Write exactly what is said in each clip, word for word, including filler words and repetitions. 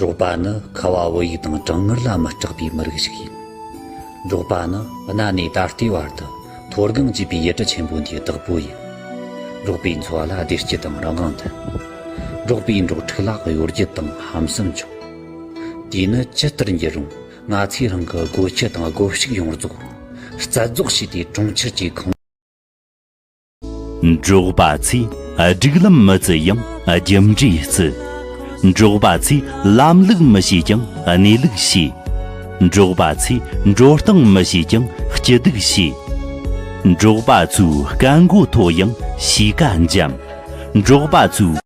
འབྲོག་པ་ནི་ཁ་བ་བོད་ཡིག་དང་གྲང་ངར་ལ་མི་སྐྲག་པའི་མི་རིགས་ཤིག་ཡིན། འབྲོག་པ་ནི་གནའ་ནས་ད་ལྟའི་བར་དུ་མཐོ་སྒང་ཅེས་པའི་ཡུལ་གྲུ་ཆེན་པོ་འདིའི་བདག་པོ་ཡིན། འབྲོག་པའི་འཚོ་བ་ལ་བདེ་སྐྱིད་དང་རང་དབང་ལྡན། འབྲོག་པའི་འབྲོག་ཕྲུག་ལ་གཡོ་སྒྱུ་དང་ཧམ་སེམས་ཆུང་། དུས་ནི་ཇི་ལྟར་འགྱུར་རུང་ང་ཚོས་རང་གི་སྒོ་ཁྱི་དང་སྒོ་ཕྱུགས་ཡོངས་རྫོགས་རྩལ་རྫོགས་བྱས་ཏེ་གྲོང་ཁྱེར་གྱི་ཁང་། འབྲོག་པ་ཚོས་སྒྲིག་ལམ་མི་བརྩི་ཡང་རྒྱུ་འབྲས་བརྩི། འབྲོག་པ་ཚོས་ལམ་ལུགས་མི་ཤེས་ཀྱང་གནས་ལུགས་ཤེས། འབྲོག་པ་ཚོས་འགྲོ་སྟངས་མི་ཤེས་ཀྱང་སྐྱིད་སྡུག་ཤེས། འབྲོག་པ་ཚོས་སྐད་མགོ་མཐོ་ཡང་གཤིས་ཀ་འཇམ། འབྲོག་པ་ཚོས།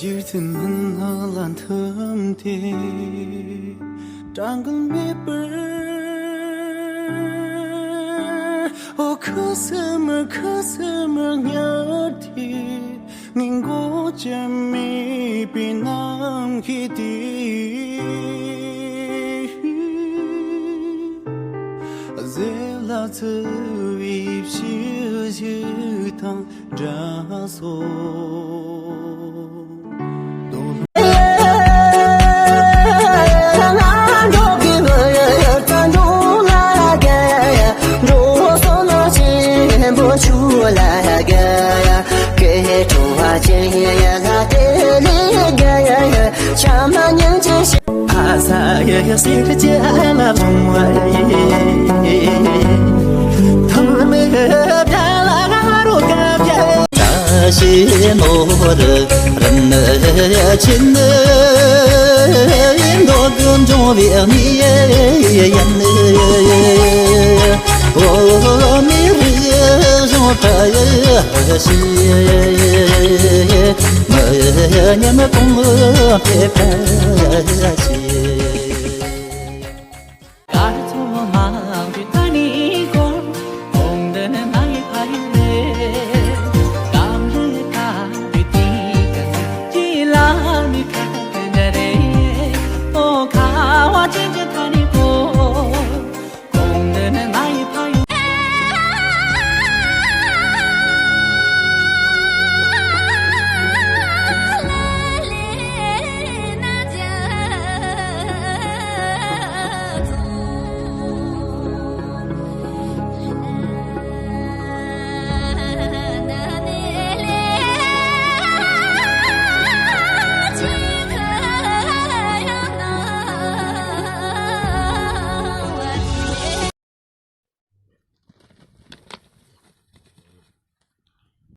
རྒྱུ་མཚན་མིན་སྣང་ལ་འཐིམ་སྟེ་གྲངས་འགུལ་མེད་པར། འོ་ཁུ་སིམ་མེར་ཁུ་སིམ་མེར་ཉལ་ཏེ། ངས་མགོ་ཅིག་མེད་པའི་ནམ་མཁའི་དེ། གཟེབ་ལ་ཚུད་པའི་བྱིའུ་ཞིག་དང་འདྲ་སོང་།